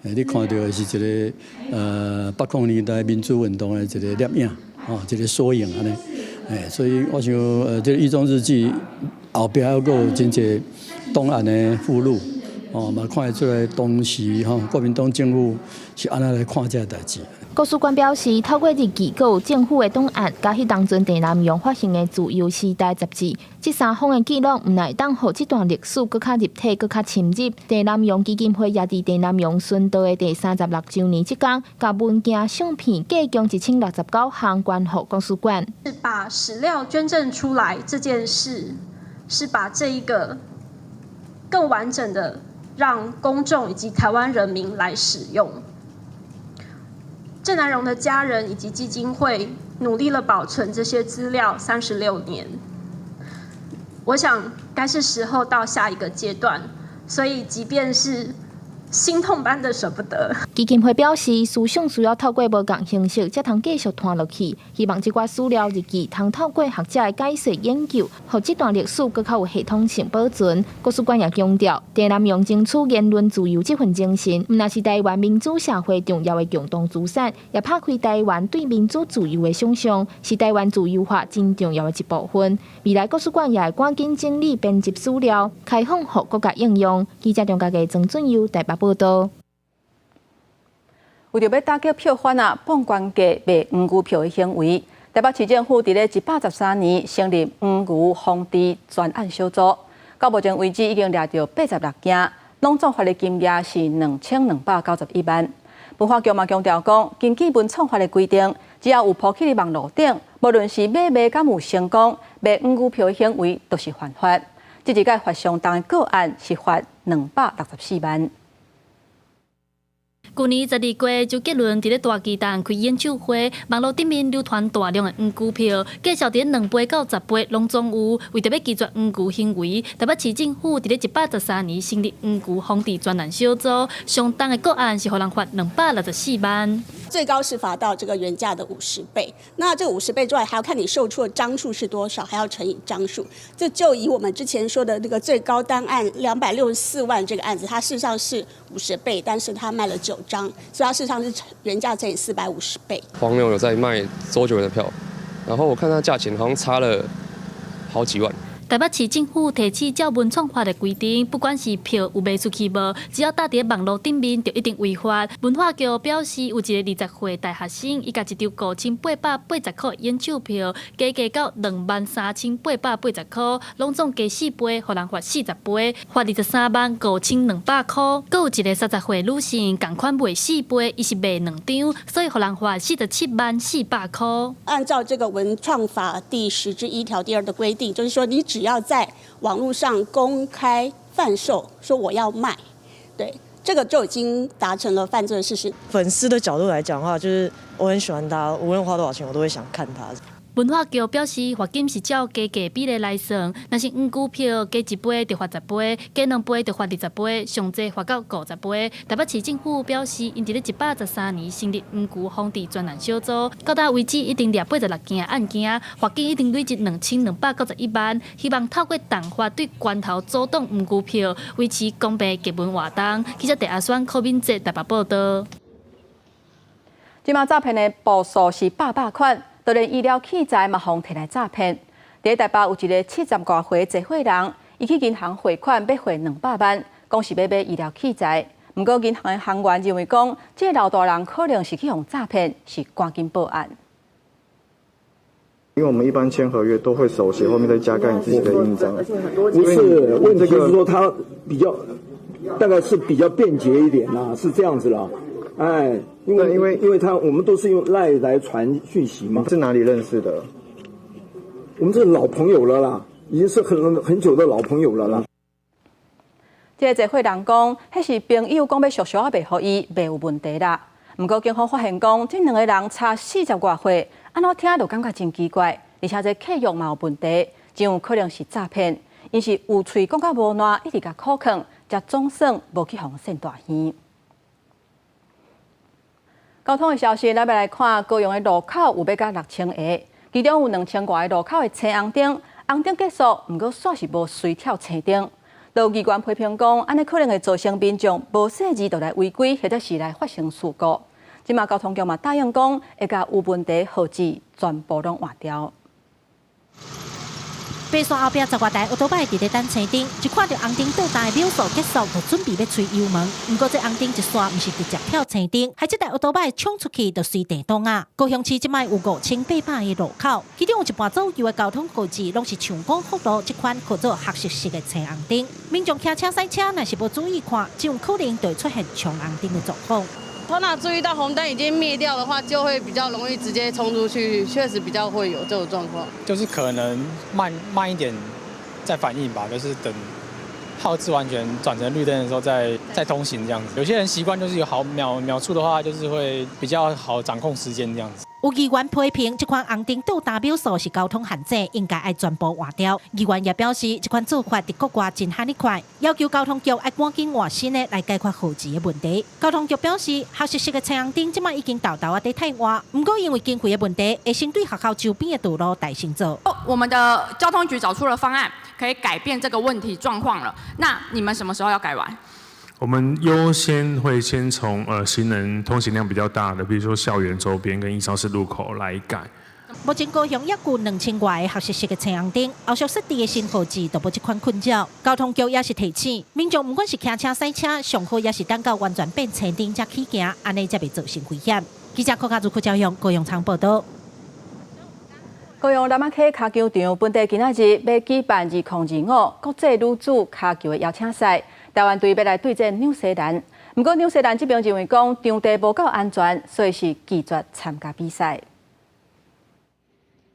你看著的是一个80年代民主運動的一個攝影，哦，一個縮影按呢，所以我想，這個獄中日記後壁猶閣有真濟檔案的附錄，哦，嘛看會出來當時吼國民黨政府是按怎來看這个代誌。國史館表示，透過日記、閣有政府的檔案，佮彼當陣鄭南榕發行的《自由時代》雜誌，這三方的記錄，毋但會當予這段歷史閣較立體、閣較深入。鄭南榕基金會也佇鄭南榕殉道的第36週年這工，共文件相片計共1069項捐予國史館。是把史料捐贈出來這件事，是把這一個更完整的讓公眾以及台灣人民來使用。鄭南榕的家人以及基金會努力了保存這些資料36年，我想該是時候到下一個階段，所以即便是心痛般的捨不得。基金會表示，思想需要透過無仝形式，才通繼續傳落去。希望這寡史料日記通透過學者的解說研究，予這段歷史閣較有系統性保存。國史館也強調，鄭南榕爭取言論自由這份精神，毋但是台灣民主社會重要的共同資產，也拍開台灣對民主自由的想象，是台灣自由化真重要的一部分。未來國史館也會趕緊整理編輯史料，開放予各界應用。記者張家傑、曾俊佑台北報道。為著欲打擊票販啊，放懸價賣黃牛票的行為，台北市政府佇咧113年成立黃牛防治專案小組，到目前為止已經掠著86件，攏總罰的金額是2291萬。文化局嘛強調講，根據文創法的規定，只要有鋪佇網路頂，無論是買賣敢有成功，賣黃牛票的行為都是犯法。這一屆罰上重的個案是罰264萬。舊年12月，周杰倫佇咧大巨蛋開演唱會，網路頂面流傳大量的黃牛票，價數佇2倍到10倍攏總有。為著欲拒絕黃牛行為，台北市政府佇咧113年成立黃牛防治專案小組，上重的個案是予人罰264萬。最高是罰到這個原價的五十倍，那這50倍之外，還要看你售出的張數是多少，還要乘以張數。這就以我們之前說的那個最高單案264萬這個案子，它事實上是五十倍，但是它賣了9張，所以它事實上是原價乘以450倍。黃牛有在賣周杰倫的票，然後我看他價錢好像差了好幾萬。台北市政府提起照文創法的規定，不管是票有賣出去無，只要貼佇網路頂面，就一定違法。文化局表示，有一个20歲大學生，伊共一張5880塊演唱票，加價到23,880塊，攏總加4倍，予人罰40倍，罰23萬5200塊。閣有一个30歲女性，仝款賣四倍，伊是賣兩張，所以予人罰47萬400塊。按照這個文創法第10之1條第2的規定，就是說你只要在網絡上公開販售，說我要賣，對，這個就已經達成了犯罪的事實。粉絲的角度來講的話，就是我很喜歡他，無論花多少錢，我都會想看他。文化局表示，罰金是照加價比例來算，若是黃牛票加一倍就罰10倍，加2倍就罰20倍，上濟罰到50倍。台北市政府表示，𪜶佇咧113年成立黃牛防治專案小組，到今為止已經掠86件案件，罰金已經累積2291萬，希望透過重罰對關頭阻擋黃牛票，維持公平藝文活動。記者鄭阿宣、柯敏哲台北報道。這馬詐騙的步數是百百款。就連醫療器材嘛，予人提來詐騙。佇台北有一个70外歲濟歲人，伊去銀行匯款，欲匯200萬，講是欲買醫療器材。毋過銀行的行員認為講，這个老大人可能是去予詐騙，是趕緊報案。因為我們一般簽合約都會手寫，後面再加蓋你自己的印章。不是，問題是說他比較，大概是比較便捷一點啦，是這樣子啦。哎，因為他我們都是用 LINE 來傳訊息嘛。是哪裡認識的？我們是老朋友了啦，已經是很久的老朋友了啦。這個濟歲人講，彼是朋友講欲俗俗仔賣予伊，袂有問題啦。毋過警方發現講，這兩个人差40外歲，按怎聽就感覺真奇怪，而且這契約嘛有問題，真有可能是詐騙。𪜶是有喙講甲無爛，一直共苦勸，才總算無去予騙大耳。交通的消息，咱欲來看高雄的路口有欲甲6000个，其中有2000外个路口的青紅燈，紅燈結束，毋過煞是無隨跳青燈。有議員批評講，按呢可能會造成民眾無細膩就來違規，或者是來發生事故。這馬交通局嘛答應講，會共有問題號誌全部攏換掉。白線後壁十外台歐多擺佇咧等青燈，一看著紅燈倒彈的秒數結束，就準備欲催油門。毋過這紅燈一煞，毋是直接跳青燈，害這台歐多擺衝出去就隨地擋啊！高雄市這擺有5800個路口，其中有一半左右的交通號誌攏是像光復路這款號做學習式的青紅燈。民眾騎車駛車，若是無注意看，真有可能就會出現衝紅燈的狀況。他若注意到紅燈已經滅掉的話，就會比較容易直接衝出去，確實比較會有這種狀況。就是可能慢慢一點再反應吧，就是等號誌完全轉成綠燈的時候再通行這樣子。有些人習慣就是有好秒秒數的話，就是會比較好掌控時間這樣子。有議員批評這款紅燈倒彈秒數是交通陷阱，應該愛全部換掉。議員也表示，這款做法佇國外真罕呢款，要求交通局愛趕緊換新的來解決號誌的問題。交通局表示，學習式的青紅燈這擺已經沓沓仔佇替換，毋過因為經費的問題，會先對學校周邊的道路代先做。我們的交通局找出了方案，可以改變這個問題狀況了。那你們什麼時候要改完？我們優先會先從行人通行量比較大的，比如說校園周邊跟義超市路口來改。目前高雄抑閣2000外个學習式的青紅燈，後續設置的新號誌都無這款困擾。交通局也是提醒民眾，毋管是騎車、駛車，上好也是等到完全變青燈才起行，按呢才袂造成危險。記者柯家如、柯昭勇、高雄場報道。高雄南仔溪跤球場本地今仔日欲舉辦2025國際女子跤球的邀請賽，台灣隊欲來對戰紐西蘭。毋過紐西蘭這邊認為講場地無夠安全，所以是拒絕參加比賽。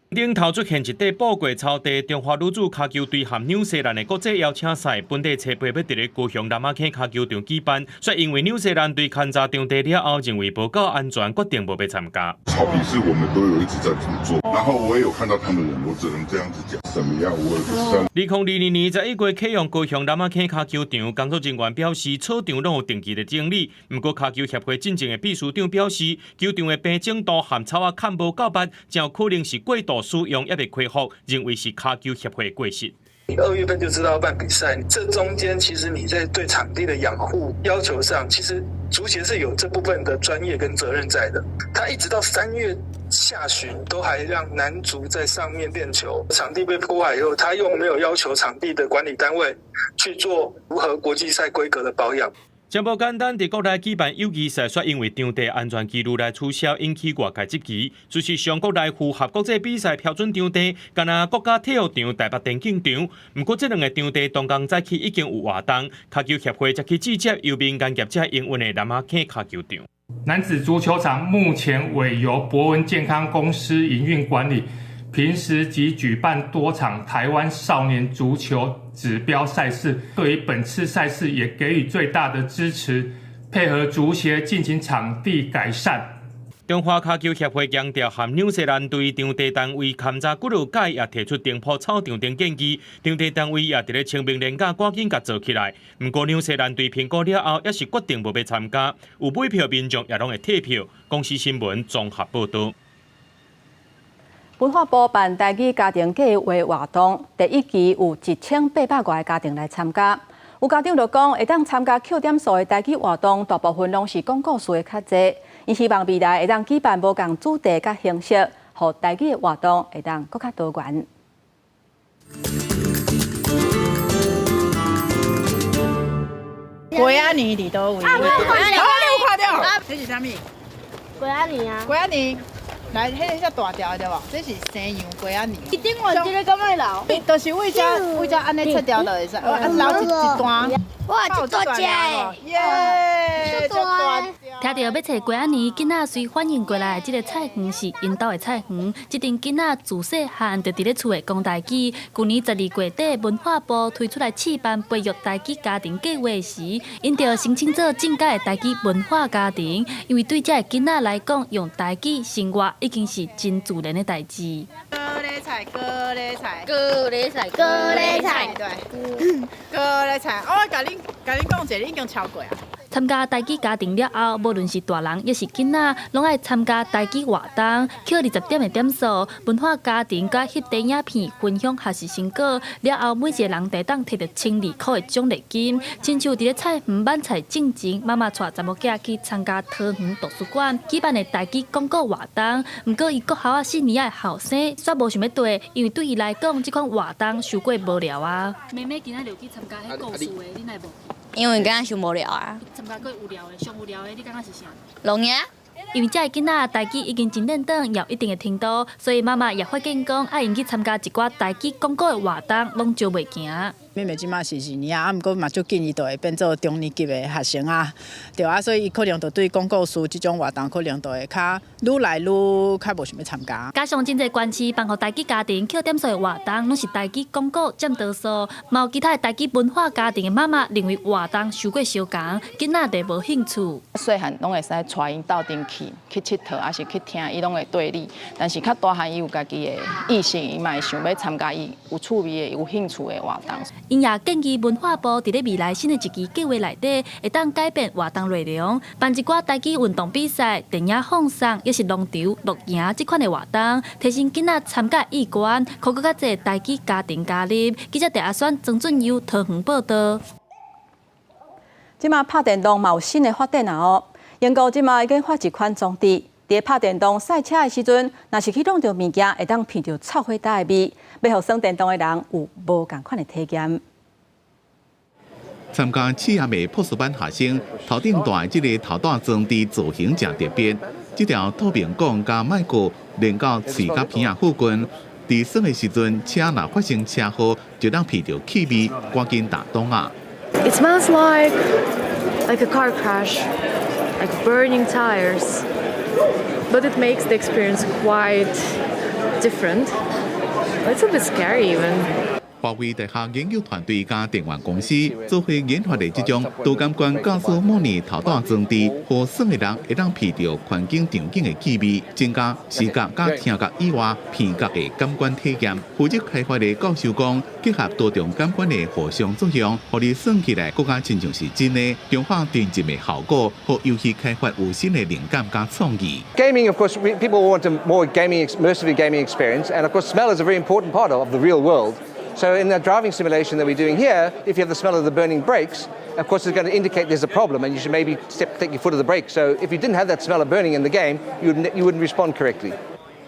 頂頭出現一塊布過草地，中華女子跤球隊和紐西蘭的國際邀請賽，本地初八欲佇咧高雄南仔溪跤球場舉辦，卻因為紐西蘭隊勘察場地了後，認為無夠安全，決定無欲參加。草皮是我們都有一直在做，然後我也有看到他們人，我只能這樣子講，怎麼樣我也不知道。2022年11月啟用高雄南仔溪跤球場，工作人員表示，草場攏有定期的整理。毋過跤球協會進前的秘書長表示，球場的平整度和草仔崁無夠密，真有可能是過度使用，猶未恢復，認為是跤球協會過失。你2月份就知道要辦比賽，這中間其實你在對場地的養護要求上，其實足協是有這部分的專業跟責任在的。他一直到3月下旬都還讓男足在上面練球，場地被破壞以後，他又沒有要求場地的管理單位去做符合國際賽規格的保養。真無簡單，佇國內舉辦友誼賽，卻因為場地安全疑慮來取消，引起外界質疑。事實上，國內符合國際比賽標準場地，敢若國家體育場、台北電競場。毋過，這兩个場地當工早起已經有活動，跤球協會才去接由民間業者營運的南仔溪跤球場。男子足球場目前委由博文健康公司營運管理，平時即舉辦多場台灣少年足球指標賽事，對於本次賽事也給予最大的支持，配合足協進行場地改善。中華跤球協會強調，和紐西蘭隊場地單位勘查幾落擺，也提出重鋪草場等建議。場地單位也佇咧清明連假趕緊共做起來。毋過紐西蘭隊評估了後，也是決定無欲參加。有買票民眾也攏會退票。公視新聞綜合報導。文化部辦台語家庭計畫活動，第一期有1800外个家庭來參加。有家長就講，會當參加扣點數的台語活動，大部分攏是講故事的較濟。伊希望未來會當舉辦無仝主題佮形式，予台語的活動會當閣較多元。粿仔泥佇佗位？啊，你有看著？這是啥物？粿仔泥啊！粿仔泥。來，彼个遮大條的對無？這是生羊粿仔泥。伊頂完這个敢愛留？就是為遮為遮按呢切條就會使，啊留一段。哇，這大隻！耶，這大。聽著欲揣粿仔泥，囡仔隨反應過來，這个菜園是𪜶兜的菜園。這陣囡仔自細漢就佇咧厝內講台語。舊年12月底，文化部推出來試辦培育台語家庭計畫時，𪜶就申請做正解的台語文化家庭。因為對這个囡仔來講，用台語生活已經是真自然的代誌。高麗菜，高麗菜，高麗菜，高麗菜，對，高麗菜。我共恁講一下，你已經超過啊。參加台語家庭了後，無論是大人抑是囡仔，攏愛參加台語活動，扣20點的點數。文化家庭佮翕電影片分享學習成果了後，每一個人會當提著1200塊的獎勵金。親像佇咧菜園挽菜進前，媽媽帶查某囝去參加桃園圖書館舉辦的台語講古活動。毋過伊國校仔四年的後生，煞無想欲綴，因為對伊來講，這款活動傷過無聊啊。妹妹今仔日去參加彼故事的，你哪會無？因為感覺傷無聊啊。參加過無聊的，上無聊的，你感覺是啥？露營。因為這个囡仔台語已經真輪轉，也有一定的程度，所以媽媽也發現講，愛𪜶去參加一寡台語講古的活動，攏招袂行。妹妹這馬是二年啊，毋過嘛足緊，伊就會變做中年級的學生啊，對啊，所以伊可能就對講故事這種活動，可能就會較愈來愈較無想欲參加。加上真濟縣市辦予台語家庭扣點數的活動，攏是台語講古佔多數，嘛有其他的台語文化家庭的媽媽認為活動傷過相仝，囡仔就無興趣。細漢攏會使帶𪜶鬥陣去去𨑨迌，抑是去聽，伊攏會綴你。但是較大漢，伊有家己的意識，伊嘛會想欲參加伊有趣味的、有興趣的活動。𪜶也建議文化部佇咧未來新的一期計劃內底，會當改變活動內容，辦一寡台語運動比賽、電影放送，抑是農場、露營這款的活動，提升囡仔參加意願，予閣較濟台語家庭加入。記者鄭阿選、曾俊佑桃園報導。這馬拍電動嘛有新的發展啊！哦，英國這馬已經發一款裝置，佇咧拍電動賽車的時陣，若是去挵著物件，會當鼻著臭火焦的味，欲予耍電動的人有無仝款的體驗。參加試驗的博士班學生，頭頂戴這个頭戴裝置造型誠特別，這條透明管佮麥克連到喙佮鼻仔附近，佇耍的時陣，車若發生車禍，就當鼻著氣味，趕緊打擋仔。 It smells like a car crash, like burning tires, but it makes the experience quite different. It's a bit scary even. 華為大學研究團隊佮電玩公司做伙研發的這種多感官駕駛模擬頭戴裝置，予耍的人會當鼻著環境場景的氣味，增加視覺佮聽覺以外鼻覺的感官體驗。負責開發的教授講，結合多重感官的互相作用，予你耍起來閣較親像是真的，強化沉浸的效果，予遊戲開發有新的靈感佮創意。 Gaming, of course, people want a more gaming, immersive gaming experience, and of course, smell is a very important part of the real world. So in the driving simulation that we're doing here, if you have the smell of the burning brakes, of course it's going to indicate there's a problem and you should maybe take your foot off the brake. So if you didn't have that smell of burning in the game, you wouldn't respond correctly.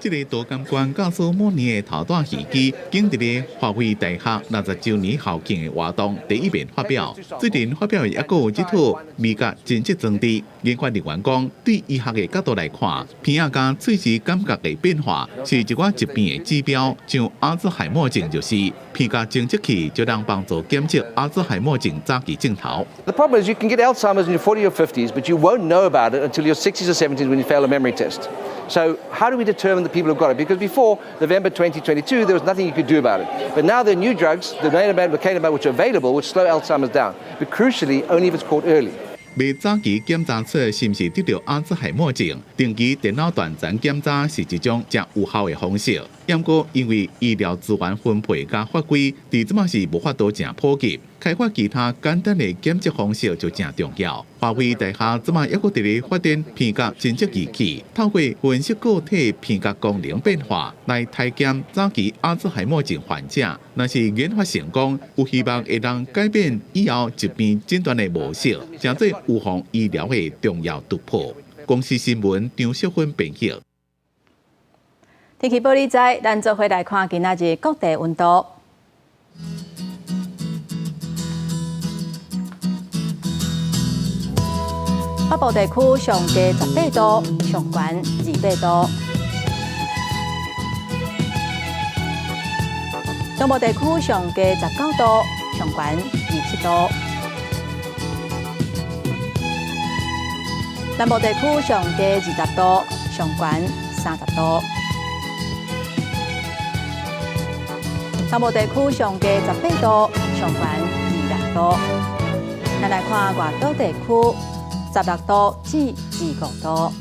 這个多感官駕駛模擬的頭戴耳機，經佇咧華為大學60週年校慶的活動第一遍發表。最近發表的猶閣有這套味覺偵測裝置。研發人員講，對醫學的角度來看，鼻仔佮喙齒感覺的變化是一寡疾病的指標，像阿茲海默症就是鼻覺偵測器就能幫助檢測阿茲海默症早期症頭。 The problem is you can get Alzheimer's in your 40s or 50s, but you won't know about it until your 60s or 70s when you fail a memory test. So how do we determine the people who've got it? Because before November 2022, there was nothing you could do about it. But now there are new drugs, the donanemab, lecanemab, which are available, which slow Alzheimer's down. But crucially, only if it's caught early. 欲早期檢查出是毋是得著阿茲海默症，定期電腦斷層檢查是一種誠有效的方式。毋過因為醫療資源分配佮法規，佇這馬是無法度誠普及，開發其他簡單的檢測方式就誠重要。華為大學這馬猶閣佇咧發展鼻覺偵測儀器，透過分析個體鼻覺功能變化來篩檢早期阿茲海默症患者。若是研發成功，有希望會當改變以後疾病診斷的模式，成做預防醫療的重要突破。公視新聞張淑芬編譯。天氣報你知，咱做伙來看今仔日各地溫度。北部地區上低18度，上懸28度；中部地區上低19度，上懸27度；南部地區上低20度，上懸30度；東部地區上低18度，上懸26度。咱來看外島地區。16度至25度。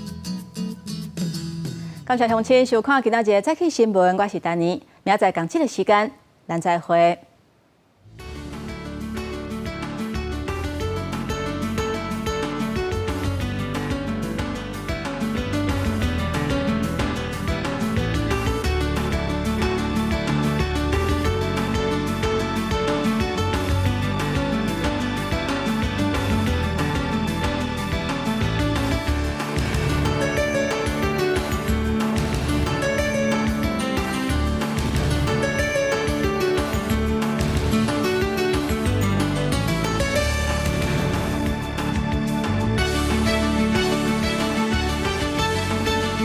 感謝鄉親收看今仔日的早起新聞，我是丹妮。明仔載仝這个時間，咱再會。